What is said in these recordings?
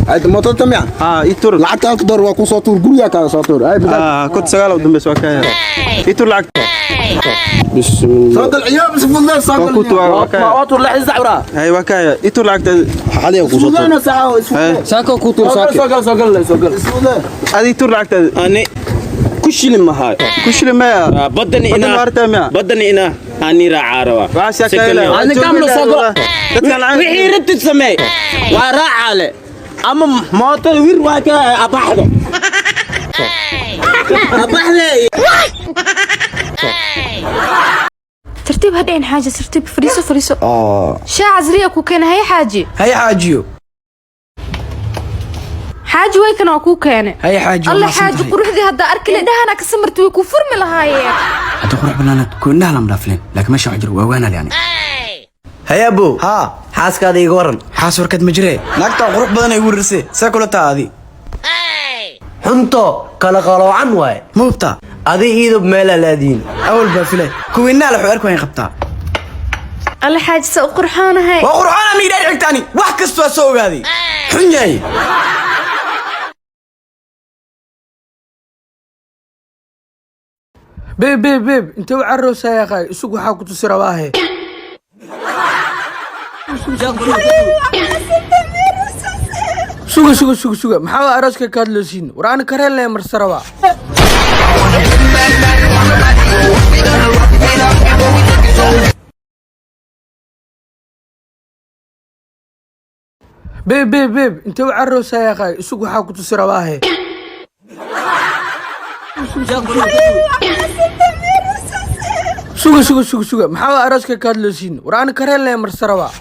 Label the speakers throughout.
Speaker 1: Ay mootada miya?
Speaker 2: Haa, ii tur.
Speaker 1: Lacagta halka door waa ku soo tuur, guriga kaaga soo tuur. Ay bidaa.
Speaker 2: Haa, kod sagaal u dambaysa waa kaaya. Ii tur lacagta. Bismillah.
Speaker 1: Soo gal ciyaar bis fududeyn soo
Speaker 2: Waa
Speaker 1: gal.
Speaker 2: ku tuwaa waa kaaya.
Speaker 3: Waa tur lix sacra.
Speaker 2: Hay waa kaaya. Ii tur lacagta.
Speaker 1: Xaliya ku soo tuur.
Speaker 4: Saako ku tuur saako.
Speaker 3: Soo gal, soo gal, soo gal.
Speaker 2: Adi tur lacagta.
Speaker 5: Ani ku shilin mahayo.
Speaker 2: Ku shilin maya.
Speaker 5: Badani
Speaker 2: Badan
Speaker 5: ina
Speaker 2: waartaa miya?
Speaker 5: Badani ina ani raacaa rabaa.
Speaker 2: Waxaas yaa kaaya.
Speaker 3: Ani kamlo soo gal.
Speaker 2: Dadkan lacag
Speaker 5: Wixii rabtid samee. Waa raacaale. Ama mootada wir waa ka abaxdo. Abaxde.
Speaker 6: Tartiib hadhayn xaaji, tartiib, fadhiiso, fadhiiso. Shaa casriya ku keenay. Hay xaaji.
Speaker 4: Hay xaajiyo.
Speaker 6: Xaaji, way kan waa kuu keenay.
Speaker 4: Hay xaajiyo.
Speaker 6: Alla xaaji, quruxdii haddaa arki le dhahana ka samarti way kuu furmi lahaayeen.
Speaker 4: Hadda qurux banaanad ku indhaha lama dhaafleen, laakiin meesha wax jiro waa waanal yani.
Speaker 7: Hay abow. Haa, xaaskaada iga waran.
Speaker 4: Xaas warkad ma jiree, naagtaa qurux badan ay wirirse, see kula taa adi?
Speaker 7: Xunto kala qaloocan waaye.
Speaker 4: Ma hubtaa?
Speaker 7: Adi iidub meelaa laadiin.
Speaker 4: Awal baa filay kuwa indhaha la xu arku qabtaa.
Speaker 6: Alla xaaji, sa u qurxoonahay.
Speaker 4: Waa qurxoona miidhaan xigtaani, wax kasta waa soo ogaaday, xun yahay.
Speaker 8: Beeb, beeb, beeb, intee u caroosaa yaqaay? Isug, waxaa ku tusi rabaahe. Suga, suga, suga, suga, maxaa arooska ka hadloosiin? War ani kareen lee marsa rabaa. Beeb, beeb, beeb, intee u caroosaa yaqaay? Isug, waxaa ku tusi rabaahe. Suga, suga, suga, suga, maxaa arooska ka hadloosiin? War ani kareen lee marsa rabaa.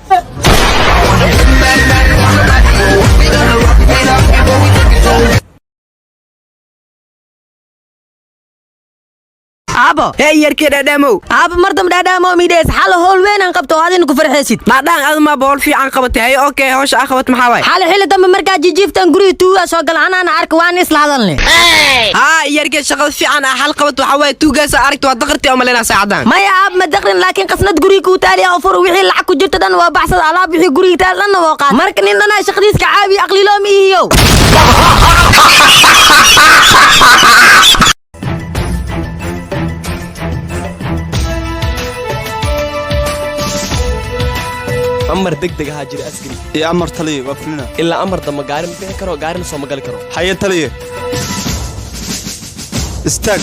Speaker 9: Aabo.
Speaker 7: Hey yarkii dhadhamow.
Speaker 9: Aabo, mar dambe dhaadhaamo midhees. Xal howl weyn aan qabto oo adina ku farxaysid.
Speaker 7: Dhaadhaan aduma bool fiican qabatay. Hay, okay, hawsha aa qabat maxaa waay?
Speaker 9: Xal xilli dambe markaa jijiiftan guriga tuuga soo gala, anaana arka, waan isla hadalne.
Speaker 7: Haa yarkii, shaqada fiican aa xal qabat waxaa waay tuugaasa aragta, waa daqartii oo malaynaa saacadan.
Speaker 9: Maya aab, ma daqrin, laakiin qasnad guriga kuu taaliya oo fur, wixii lacag ku jirta dhan waa baxsada, alaab wixii guriga taal dhanna waa qaad. Marka nin dhanaa shaqadiiska caawiya, aqliloo ma ihiyow.
Speaker 10: Amar degdeg ahaa jira, askari.
Speaker 2: Iyo amar taliye, waa fulina.
Speaker 10: Ilaa amar dambe gaari ma bixi karo, gaarina soo ma gali karo.
Speaker 2: Haye taliye. Istaag.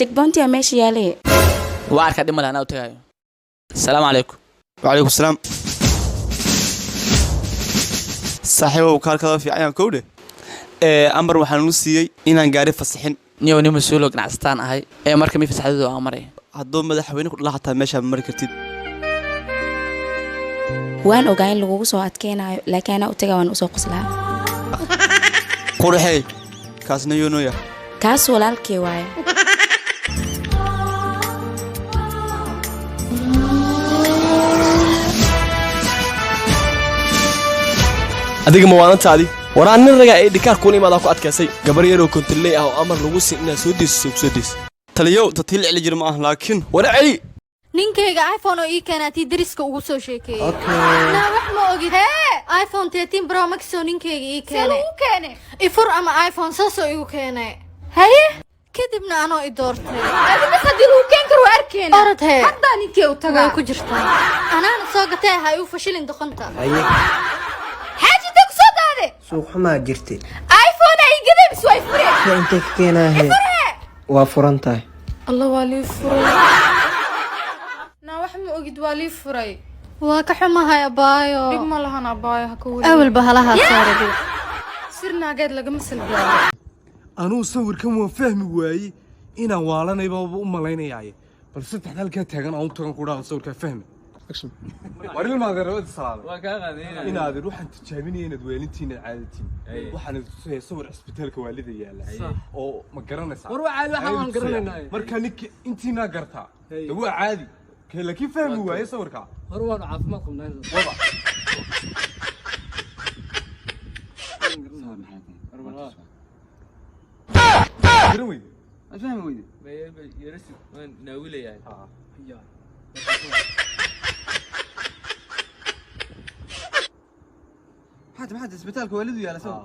Speaker 11: Jegboontiyaa meesha yaale.
Speaker 3: Waa arkaa, dhib male, anaa u tagaayo. Asalaamu calaykum.
Speaker 2: Wacalaykum salaam. Saaxiibow, kaalkada fiican yaan kowdhe. Ee amar waxaan u siiyey inaan gaari fasixin.
Speaker 3: Niyow, nin mas-uuloo ganacsataan ahay ee marka mi fasaxdadu aan maray.
Speaker 2: Hadduu madaxweyne ku dhala xataa meeshaa ma mari kartid.
Speaker 11: Waan ogaa in lagugu soo adkeenaayo, laakiin anaa u tagaa, waan usoo qoslaa.
Speaker 2: Qurxey, kaasna yoonooya.
Speaker 11: Kaas walaalkee waaye.
Speaker 10: Adiga ma waalantaadi? Waraa nin ragaa ee dhikaar kuula imaadaa ku adkaysay gabar yaroo kontoley ah oo amar lagu siin inaad soo deyso, soo soo deyso.
Speaker 2: Taliyow, tatiil celi jir ma ah, laakiin
Speaker 10: wara celi.
Speaker 6: Ninkayga iPhone oo ii keenaa, tii deriska ugu soo sheekeeyey. Naa wax ma ogid hee, iPhone 13 Pro Max oo ninkayga ii keenay. Keenay ifur ama iPhone saasoo igu keenay. Haye, kadibna anoo i doortay. Adi bas haddii lagu keen karo waa arkeena. Orod hee, haddaa ninkee u tagaa. Way ku jirtaa, anaana soo gatee, ha igu fashilin doqonta. Xaaji, intee ku soo daade?
Speaker 7: Suuq xumaa jirtay.
Speaker 6: iPhone ay gaday bis way fure.
Speaker 7: Intee ka keenaahe? Waa furan tahay.
Speaker 6: Allah, waa lii furay. Naa wax ma ogid, waa lii furay. Waa ka xumahay abaayo. Dhib ma lahan abaayo, ha ka weli. Awalba halahaa saarabi. Sir naageed lagama salgaaro.
Speaker 12: Anuu sawirkan waan fahmi waayey, inaan waalanayba u malaynayaay, bal saddex halkaa taagan aan u tagan ku dhahan sawirkaa fahmi. War ilmaadeer, salaamay. Inaadeer, waxaan tijaabinaya inaad weelintiin caadatiin. Waxaan idin tusaya sawir cisbitaalka waalida yaala oo ma garanaysaa?
Speaker 8: War waa caadi, waxaan waan garanaynaa.
Speaker 12: Marka ninka intiinaa gartaa de waa caadi. Kee laakiin fahmi waaye sawirkaa?
Speaker 8: Hore waanu caafimaad qabnaa.
Speaker 12: Wada. Garan weyde?
Speaker 4: Fahmi weyde.
Speaker 3: Waan naawilayaa.
Speaker 13: Maxaad isbitaalka waalidu yaala soo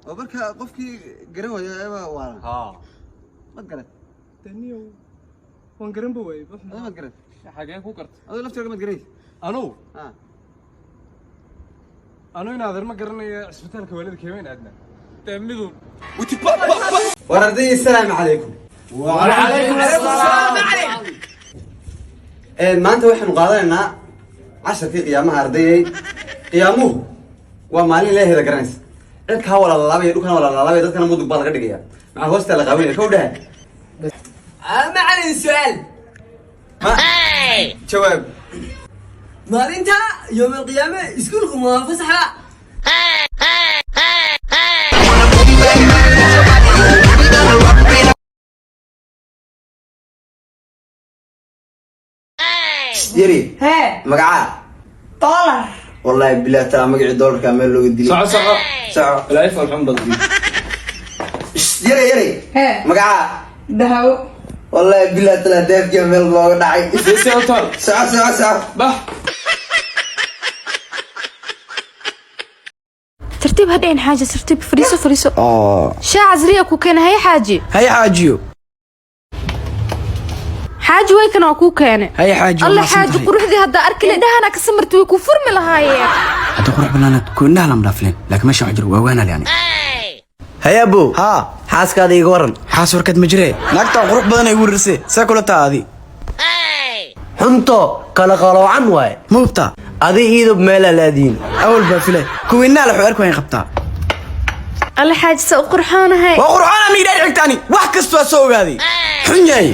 Speaker 13: oo marka qofkii garan waaya eeba waalan. Mad garat?
Speaker 12: Daniyow, waan garan ba waayey.
Speaker 13: Adoo mad garat?
Speaker 12: Xageen ku gartay?
Speaker 13: Adoo laftirka mad garanaysa?
Speaker 12: Anuu anuu in adeer ma garanaya cisbitaalka waalida keemeyn aadna dee midun.
Speaker 13: War arday, assalaamu calaykum.
Speaker 5: Wacalaykum assalaam.
Speaker 13: Maanta waxaanu qaadanaynaa casharkii qiyaamaha. Ardayay, qiyaamuhu waa maalin ilaaheeda garanaysa. Cirkaa waa la lalaabaya, dhulkana waa la lalaabaya, dadkana mudug baa laga dhigaya, maxaa hoostaa la qaawinaya kow dhaha.
Speaker 7: Macalin, su'aal.
Speaker 13: Jawaab.
Speaker 7: Maalinta yowm alqiyaame iskuulku ma fasaxa?
Speaker 13: Yari.
Speaker 7: Hee.
Speaker 13: Magacaa?
Speaker 7: Dollar.
Speaker 13: Wallahi bilahi talaa magacii doolarka meel looga dilay.
Speaker 12: Soco, soco.
Speaker 13: Soco.
Speaker 12: Ilaahay falxun badan.
Speaker 13: Yari, yari.
Speaker 7: Hee.
Speaker 13: Magacaa?
Speaker 7: Dahawo.
Speaker 13: Wallahi bilahi talaa daafkiya meel looga dhacay.
Speaker 12: Soco,
Speaker 13: soco, soco.
Speaker 12: Bax.
Speaker 6: Tartiib hadhayn xaaji, tartiib, fadhiiso, fadhiiso. Shaa casriya ku keenay. Hay xaaji.
Speaker 8: Hay xaajiyo.
Speaker 6: Xaaji, way kan waa kuu keenay.
Speaker 8: Hay xaaji.
Speaker 6: Alla xaaji, quruxdii haddaa arki le dhahana ka samarti way ku furmi lahaayeen.
Speaker 4: Hadda qurux badnaanaad koondhaha lama dhaafleen, laakiin meesha wax jiro waa waanale ani.
Speaker 14: Hay abow, haa, xaaskaada iiga waran.
Speaker 4: Xaas warkad ma jiree, naagtaa qurux badan ay warirse, see kula taa adi?
Speaker 14: Xunto kala qaloocan waaye.
Speaker 4: Ma hubtaa?
Speaker 14: Adi iidub meelaa laadiin.
Speaker 4: Awal baa file kuwiinaa la xu arku qabtaa.
Speaker 6: Alla xaaji, sa u qurxoonahay.
Speaker 4: Waa qurxoona miidhaan xigtaani, wax kasta waa soo ogaaday, xun yahay.